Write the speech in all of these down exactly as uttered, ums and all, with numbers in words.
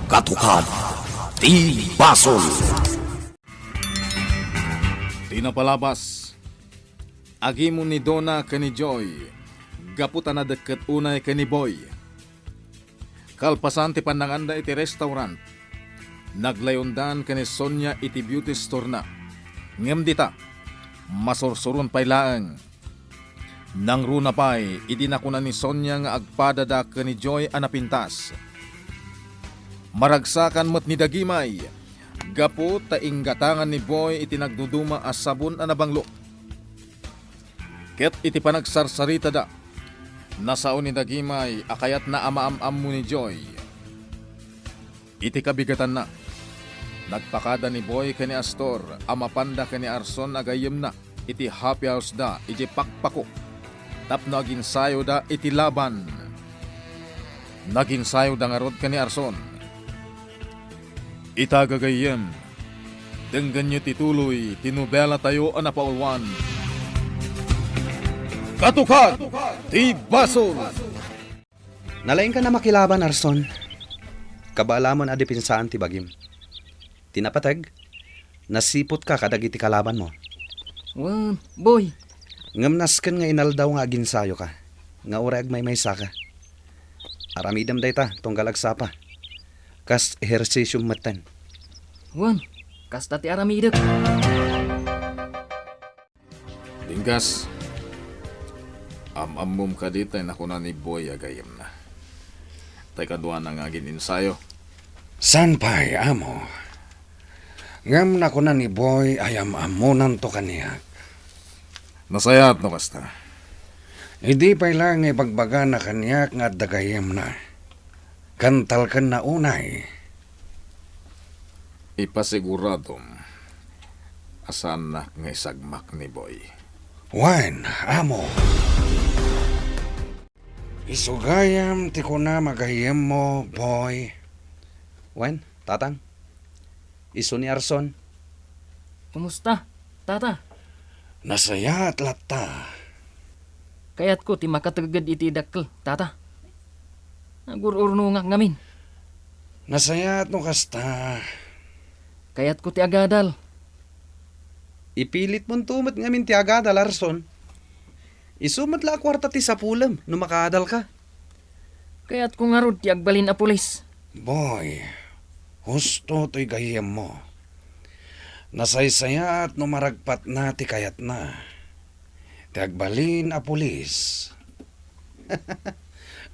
Katukad ti basol. Ti napalabas, agimon ni Dona ken ni Joy gapu ta nadekket unay ken ni Boy. Kalpasan ti pannanganda iti restaurant, naglayondan ken ni Sonia iti beauty store-na. Ngem dita, masursuron pay laeng. Nangruna pay idi nakuna ni Sonia nga agpadada ken ni Joy a napintas. Maragsakan met ni Dagimay gapu ta inggatangan ni Boy iti nagduduma a sabon a nabanglok. Ket iti panagsarsaritada, nasao ni Dagimay a kayatna a maam-ammo ni Joy. Iti kabigatanna, nagpakada ni Boy ken ni Astor a mapanda ken ni Arson a gayyemna iti happy house-da idiay Pakpako tapno aginsayoda iti laban. Naginsayoda ngarud ken ni Arson. Ita gagayyem, denggenyo ti tuloy ti nobelatayo a napauluan, Katukad ti Basol. Nalaingkan a makilaban, Arson. Kabaalaman a dipensaan ti bagim. Ti napateg, nasiputka kadagiti kalabanmo. Wen, Boy. Ngem nasken nga inaldaw nga aginsayoka, nga uray agmaymaysaka. Aramidem dayta tunggal agsapa. Kas ehersisiom metten. Wen, kasta ti aramidek. Dinggas, am-ammom kadi tay nakuna ni Boy a gayyemna? Tay kaduana nga agin-ensayo. Saan pay, amo. Ngem nakuna ni Boy a am-ammonanto kaniak. Nasayaat no kasta. Idi pay laeng nga ibagbagana kaniak nga adda gayyemna, ken talkenna unay. Ipasiguradom a saannak nga isagmak ni Boy. Wen, amo. Isu gayam ti kunam a gayyemmo, Boy. Wen, Tatang. Isu ni Arson. Kumusta, Tata? Nasayaat latta. Kayatko ti makategged iti dakkel, Tata. Nagur-urnongak ngamin. Nasayaat no kasta. Kayatko ti agadal. Ipilitmonto met ngamin ti agadal, Arson. Isu met la a kuarta ti sapulem no makaadalka. Kayatko ngarud ti agbalin a pulis. Boy, husto toy gayyemmo. Nasaysayaat no maragpatna ti kayatna. Ti agbalin a pulis.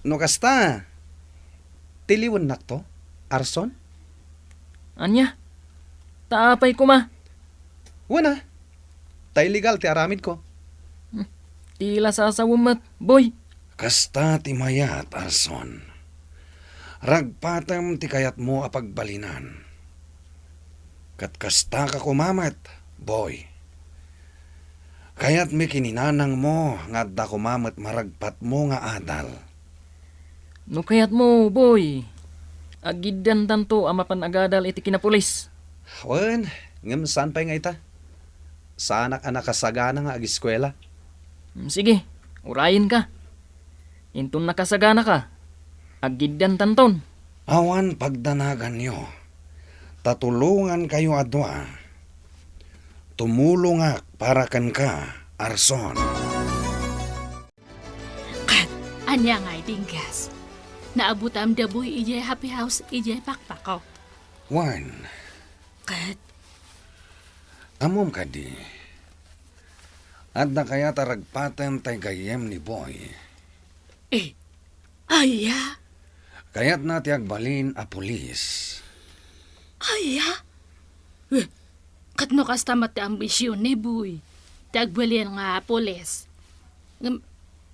No kasta, tiliwennakto, Arson? Ania? Ta apay koma? Wen a, ta illegal ti aramidko. Hmm, ti la sasawem met, Boy. Kasta ti mayat, Arson. Ragpatem ti kayatmo a pagbalinan. Ket kastaka koma met, Boy. Kayatmi kininanangmo nga adda koma met maragpatmo nga adal. No kayatmo, Boy, agiddantanto a mapan agadal iti kinapulis. Wen, ngem saan pay nga ita? Saanak a nakasagana nga agiskuela. Mm, sige, urayenka. Inton nakasaganaka, agiddantanton. Awan pagdanaganyo, ta tulongankayo a dua. Tumulongak para kenka, Arson. Ket, ania ngay, Dinggas? Naabutam da Boy idiay happy house idiay Pakpako? Wen. Ket? Ammom kadi, adda kayat a ragpaten tay gayyem ni Boy? Eh, aya? Kayatna ti agbalin a pulis. Aya? Eh, ket no kasta met ti ambision ni Boy, ti agbalin nga pulis, ngem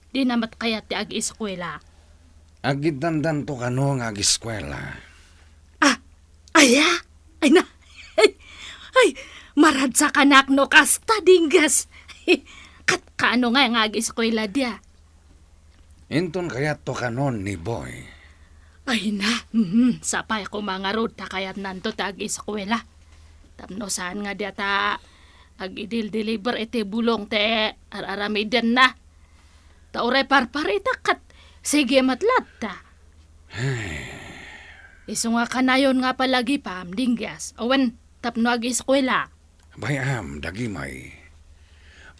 dina met kayat ti agiskuela? Agiddandanto kano nga agiskuela. Ah, aya? Ay na, ay, ay, maragsakanak no kasta, Dinggas. Ket kaano nga nga agiskuela dia? Inton kayatto kanon ni Boy. Ay na, mhm, sapay koma ngarud ta kayatnanto ti agiskuela. Tapno saan nga dia ta agidil-deliver iti bulong ti ar-aramidenna. Ta uray parparita ket sige met latta. Ay, Isu nga kanayon nga palagipam, Dinggias. Awan, tapno agiskuela. Bay-am, dagimay.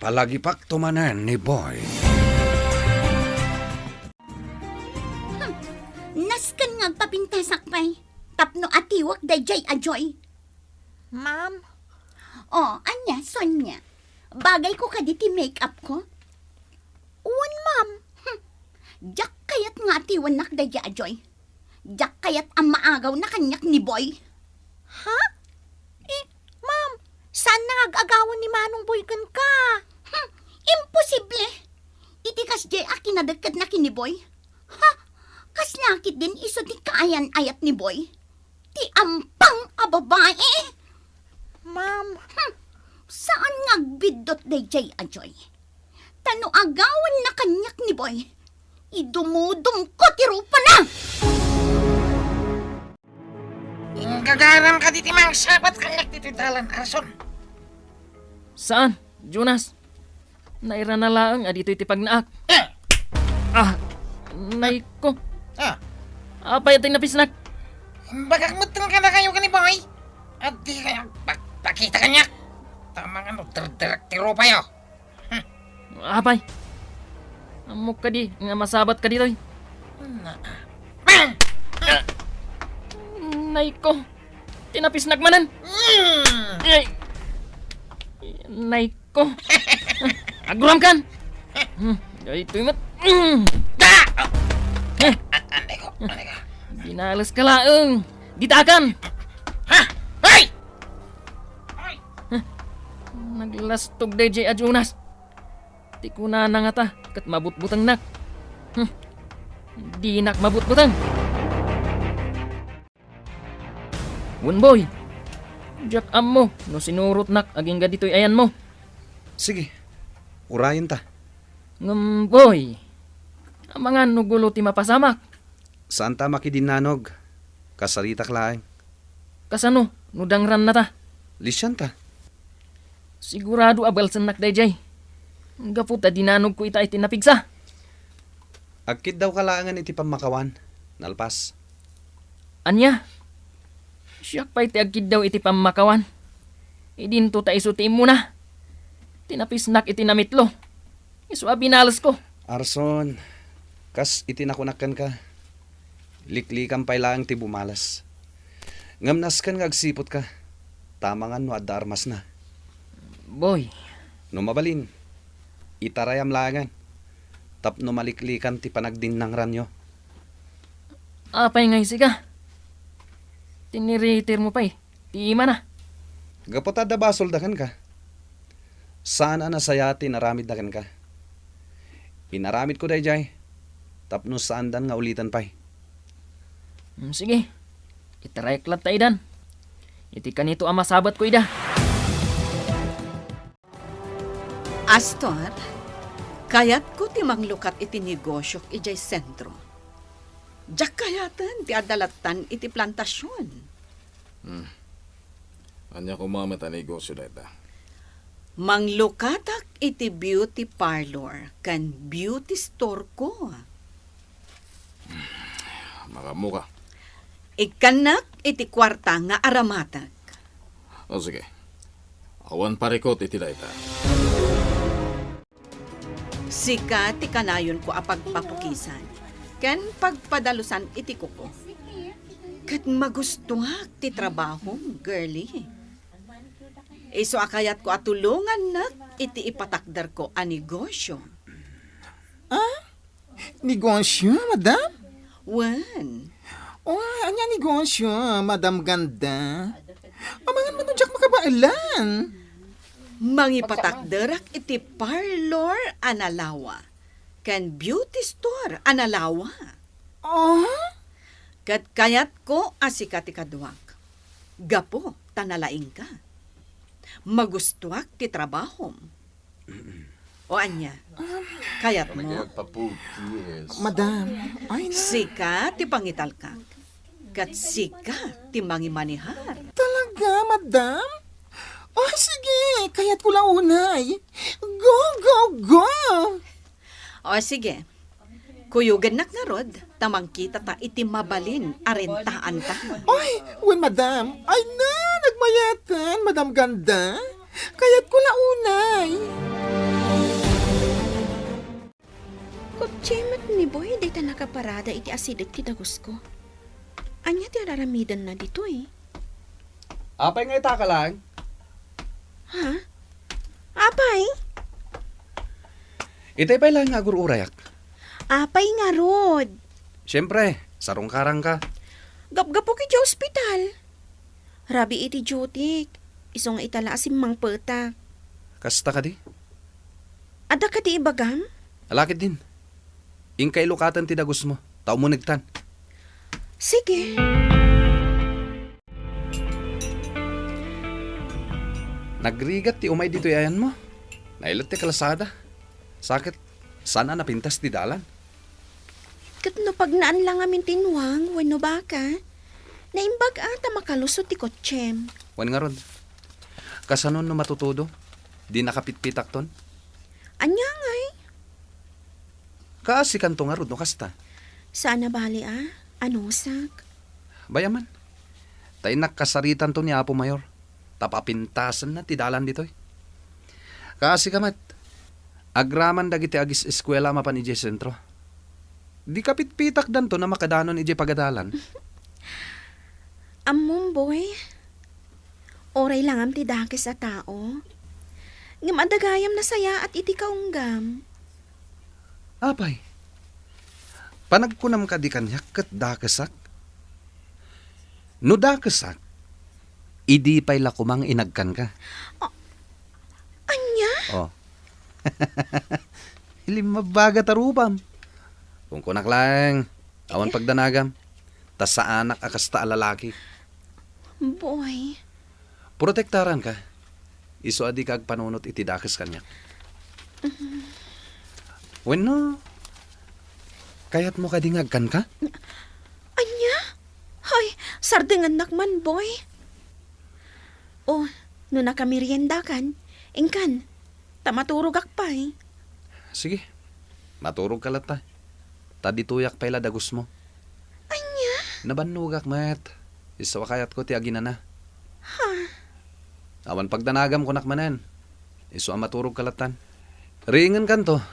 Palagipakto manen ni Boy. Hmm, nasken nga agpapintasak pay. Tapno atiwak dayjay a Joy. Ma'am? Oh, ania, Sonia? Bagayko kadi ti make-up ko? Wen, ma'am. Hmm. Diak kayat nga atiwennak dayjay a Joy. Diak kayat a maagawna kaniak ni Boy. Ha? Eh, ma'am, saan nga ag-agawan ni Manong Boy kenka? Hmm, imposible! Iti kasdiay a kinadekkedna ken ni Boy. Ha? Kasla ketdin isu ti kaayan-ayat ni Boy? Ti ampang a babai! Ma'am. Hmm, saan nga agbiddut dayjay a Joy. Ta no agawanna kaniak ni Boy, idumudumko ti rupana! Gagaram kadi ti mangsabat kaniak ditoy dalan, Arson? Saan, Jonas? Nairana laeng a ditoy ti pagnaak. Ah! Ah, nay ko. Ah. Apay a tinapisnak? Bagak met kadakayo ken ni Boy. Adda kayat pagpakita kaniak. Tama nga no, derderek ti rupayo. Hmm. Apay. Ammok kadi nga masabat ka ditoy. Na. Bang! Nay ko. Tinapisnak manen. Mm. Ay. Nay ko. Aguram kan. Hmm, daytoy met. Mm. Da! Eh. Anay ko, anay ko. Binales ka laeng. Ditakan. Ha? Ay! Ay! Naglastog dayjay a Jonas. Ti kunana ngata ket mabutbutengnak. Hmm. Dinak mabutbuteng. Wen, Boy. Diak ammo no sinurotnak agingga ditoy ayanmo. Sige, urayenta. Ngem, Boy, amangan no gulo ti mapasamak. Saanta a makidinnanog. Kasaritak laeng. Kasano no dangrannata? Lisianta. Sigurado a balsennak dayjay. Gapu ta dinanogko ita iti napigsa. Agkiddawka laengen iti pammakawan, nalpas. Ania? Siak pay ti agkiddaw iti pammakawan. Idinto ta isu ti immuna. Tinapisnak iti namitlo. Isu a binalesko. Arson, kas iti nakunak kenka, liklikam pay laeng ti bumales. Ngem nasken nga agsiputka, ta amangan no adda armasna. Boy. No mabalin, itarayam laengen tapno maliklikan ti panagdinnangranyo. Apay ngay sika? Tiniritirmo pay ti imana. Gapu ta adda basolda kenka. Saan a nasayaat ti inaramidna kenka. Inaramidko dayjay tapno saandan nga uliten pay. Mm, sige. Itarayak latta idan. Iti kanito a masabatko ida. Astor, kayatko ti manglukat iti negosiok idiay sentro. Diak kayaten ti adda lattan iti plantasion. Hmm. Ania koma met a negosio dayta? Manglukatak iti beauty parlor ken beauty store ko. Makaammoka. Ikkannak iti kuarta nga aramatek. O, sige. Awan parikut iti dayta. Sika ti kanayonko a pagpapukisan ken pagpadalusan iti kuko. Ket magustoak ti trabahom, girlie. Isu a kayatko a tulongannak iti ipatakderko a negosio. Ah? Negosio, madam? Wen. Oh, ania negosio, Madam Ganda? Amangan man no diak makabaelan. Mangipatakderak iti parlor a nalawa ken beauty store a nalawa. Oh? Ket kayatko a sika ti kaduak. Gapu ta nalaingka. Magustoak ti trabahom. O ania? Kayatmo? Madam, ay na. Sika ti pangitalkak. Ket sika ti mangimanehar. Talaga, madam? O, sige, kayatko la unay. Go, go, go! O, sige. Kuyogennak ngarud, ta mangkitata iti mabalin a rentaanta. Ay, wen, madam. Ay na, nagmayaten, Madam Ganda. Kayatko la unay. Kotse met ni Boy dayta nakaparada iti asideg ti dagusko. Ania ti araramidenna ditoy? Apay nga itaka laeng? Ha? Apay? Itay pay laeng nga agur-urayak. Apay ngarud? Siempre, sarungkarangka. Gapgapok iti ospital. Rabii iti duty, isu nga ita la a simmangpetak. Kasta kadi? Adda kadi ibagam? Ala ketdin. Inka ilukaten ti dagusmo, ta umunegtan. Sige. Nagrigat ti umay ditoy ayanmo. Nailet ti kalsada. Sa ket, saan a napintas ti dalan? Ket no pagnaan la ngamin ti inwang wenno baka, naimbag a ta makalusot ti kotsem. Wen ngarud, kasano no matutudo? Di nakapitpitakton? Ania ngay? Kaasikanto ngarud no kasta? Saan a bale a, anusak. Bay-am man. Ta innak kasaritanto ni Apo Mayor. Ta papintasenna ti dalan ditoy. Kaasika met, agraman dagiti agis-eskuela a mapan idiay sentro. Di kapitpitakdanton a makadanon idiay pagadalan. Ammom, Boy, uray la ngam ti dakes a tao, ngem adda gayam nasayaat iti kaunggam. Apay, panagkunam kadi kaniak ket dakesak? No dakesak, idi pay la koma nga inagkanka. A-, ania? Oh. Ilimmabbaga ta rupam. Kunkunak laeng, awan pagdanagam, ta saanak a kasta a lalaki. Boy. Protektaranka. Isu a dika agpanunot iti dakes kaniak. Mhm. Wenno, kayatmo kadi nga agkanka? Ania? Hay, sardengennak man, Boy. O, no nakameriendakan, inkan, ta maturogak pay. Sige, maturogka latta. Ta ditoyak pay la dagusmo. Ania? Nabannogak met. Isu a kayatko ti aginana. Ha? Awan pagdanagam kunak manen. Isu a maturogka lattan. Riingenkanto.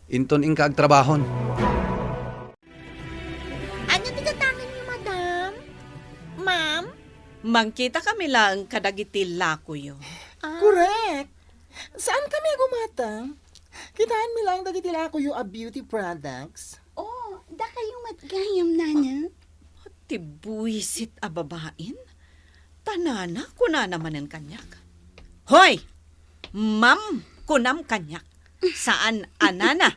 Inton inka agtrabahon. Ania ti gatangenyo, madam? Ma'am? Mangkitakami laeng kadagiti lakoyo. Ah. Correct. Saankami a gumatang. Kitaenmi laeng dagiti lakoyo a beauty products. Oh, dakayo met gayam, nana. Ti buisit a babaen? Ta nana, kunana manen kaniak. Hoy! Ma'am, kunam kaniak. Saan a nana.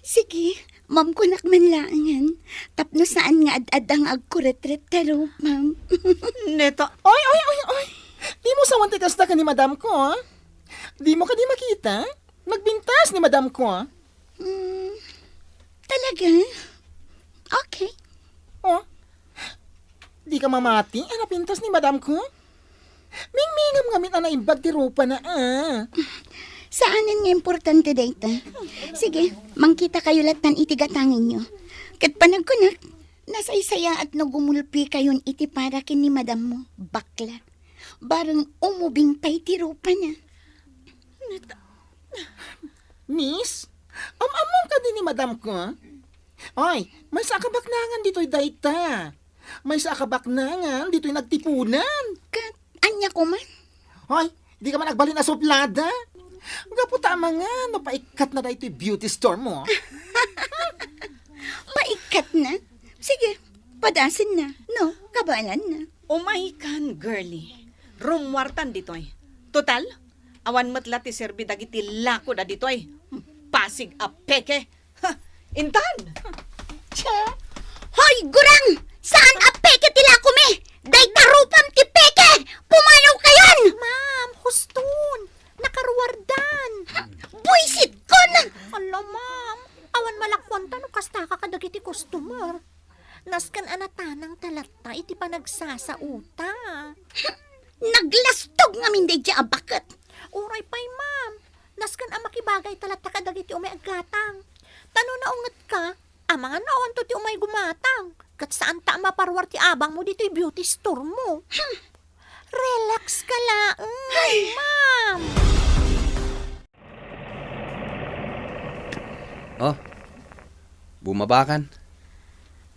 Sige, ma'am kunak man laengen. Tapno saan nga ad-adda nga agkuretret ta rupam. Neta. Oy, oy, oy, oy! Dimo sawen ti kasta ken ni madam ko, ah? Dimo kadi makita? Nagpintas ni madam ko, ah? Hmm, talaga? Okay. Oh? Dika mamati a napintas ni madam ko? Mingmingam ngamin a naimbag ti rupana, ah. Saanen nga importante dayta. Sige, mangkitakayo lattan iti gatangenyo. Ket panagkunak, nasaysayaat no gumulpikayon iti para ken ni madammo, bakla. Bareng umubing pay ti rupana. Miss, am-ammom kadi ni madam ko? Oy, maysa a kabaknangan ditoy dayta. Maysa a kabaknangan ditoy nagtipunan. Ket ania koma? Hoy, dika man agbalin a suplada. Gapu ta amangan no paikkatna daytoy beauty store mo. Paikkatna? Sige, padasenna, no? Kabaelanna. Umaykan, girlie. Rummuartan ditoy. Total, awan met la ti serbi dagiti lakoda ditoy. Basig a peke. Ha, intan! Hoy, gurang! Saan a peke ti lakomi? Dayta rupam ti peke! Pumanaw kayon! Ma'am, huston! Nakaruardan! Buisitkon! Ala, ma'am, awan malakuanta no kastaka kadagiti customer. Nasken a natanangta latta iti panagsasaota. Naglastog ngamin daydiay a baket. Uray pay, ma'am. Nasken a makibagayta latta kadagiti umay aggatang. Ta no naungetka, amangan no awanto ti umay gumatang. Ket saanta a maparuar ti abangmo ditoy beauty store mo. Hmm. Relax ka laeng, ma'am. Oh, bumabakan.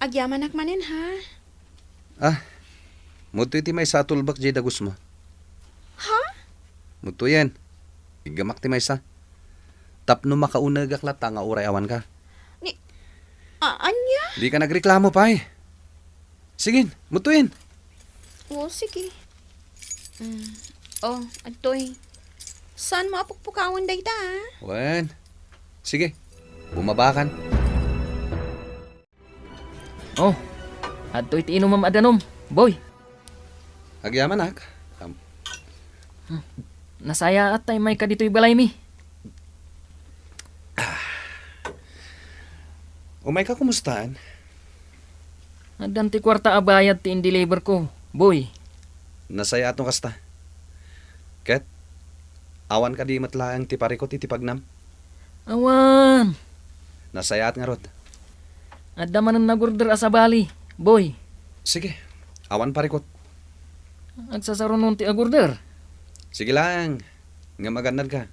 Agyamanak manen, ha? Ah, mudto iti maysa a tulbek diay dagus mo. Ha? Mudtoyen. Iggamak ti maysa. Tapno makaunegak latta nga uray awanka. Ni, a-, ania? Dika nagreklamo pay. Sige, mudtoyen. O, sige. Mm. O, adtoy. Saanmo a pukpukawen dayta, a? Wen. Sige. Bumabakan. O, adtoy ti inumem a danum, boy. Agyamanak. Am- Hmm. Nasayaat ta immayka ditoy balaymi. Umayka, kumustaan? Addan ti kuarta a bayad ti indeliverko, boy. Nasayaat no kasta. Ket, awan kadi met laeng ti parikut iti pagnam? Awan. Nasayaat ngarud. Adda manen nagorder a sabali, boy. Sige, awan parikut. Agsasarunon ti agorder. Sige laeng, ngem agannadka.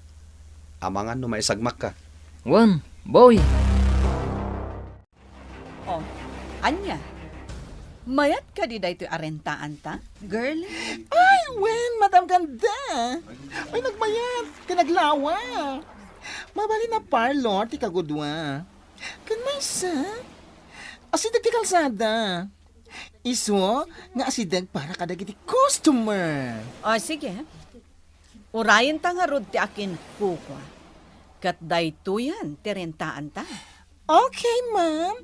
Amangan no maisagmakka. Wen, boy. O, ania? Mayat kadi daytoy a rentaanta, girl? Ay, wen, Madam Ganda! Ay, nagmayat ken naglawa. Mabalin a parlor ti kagudua. Ken maysa, asideg ti kalsada. Isu nga asideg para kadagiti customer. O, sige. Urayenta ngarud ti akinkukua, ket daytoyen ti rentaanta. Okay, ma'am.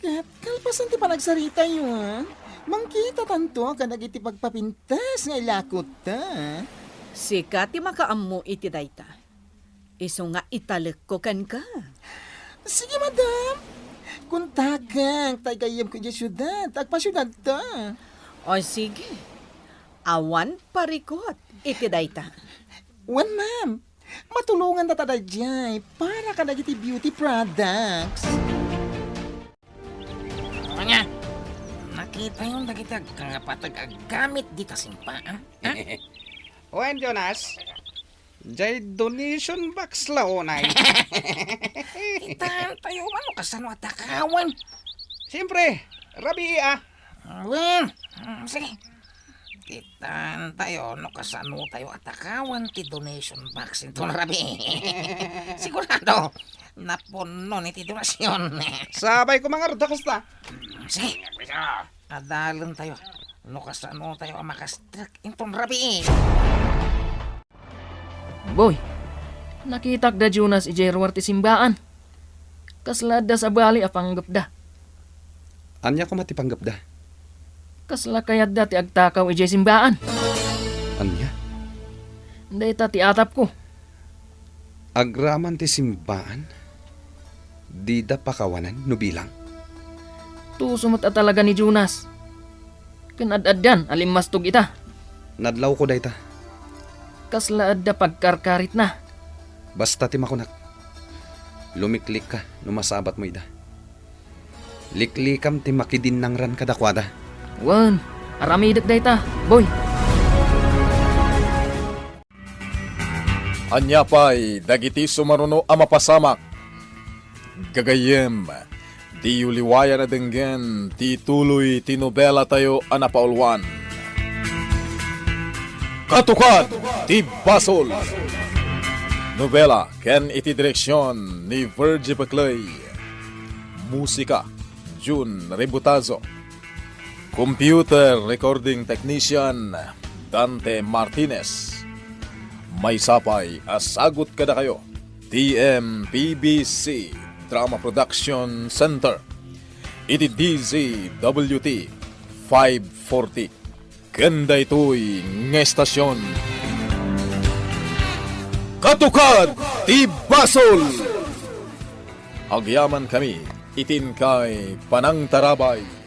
Ket kalpasan ti panagsaritayo, a, mangkitatanto kadagiti pagpapintas nga ilakutta. Sika ti makaammo iti dayta. Isu nga italekko kenka. Sige, madam. Kontakek, ta igayyemko idiay siudad, ta agpasiudadta. O, sige. Awan parikut iti dayta. Wen, ma'am. Matulonganta ta daydiay para kadagiti beauty products. Ania? Nakitayon dagiti agkangapateg a gamit dita simba, a? Ha? Wen, Jonas. Jay donation box la unay. Kitaentayo man no kasano a takawen. Siyempre, rabii, a. Wen, mm, sige. Kitaentayo no kasano tayo a takawen ti donation box inton rabii. Sigurado, napuno iti donasyon. Sabay ko mangarud a kasta. Mm, sige. Adalentayo no kasano tayo a makasdek inton rabii. Boy, nakitak da Jonas idiay ruar ti simbaan. Kasla adda sabali a panggepda. Ania koma ti panggepda? Kasla kayatda ti agtakaw idiay simbaan. Ania? Dayta ti atapko. Agraman ti simbaan, dida pakawanen no bilang. Tuso met a talaga ni Jonas. Ken ad-addan a limmastog ita. Nadlawko dayta. Kasla adda pagkarkaritna. Basta ti makunak, lumiklikka no masabatmo ida. Liklikam ti makidinnangran kadakuada. Wen, aramidek dayta, boy. Ania pay dagiti sumaruno a mapasamak? Gagayyem, diyo liwayan a denggen ti ituloy ti nobelatayo a napauluan, Katukad ti Basol. Nobela ken iti direksion ni Virgie Peclay. Musika, Jun Rebutazo. Computer Recording Technician, Dante Martinez. Maysa pay a sagut kadakayo, T M P B C Drama Production Center, iti D Z W T five forty. Ken daytoy nga estasion, Katukad ti Basol! Agyamankami iti inkay panangtarabay.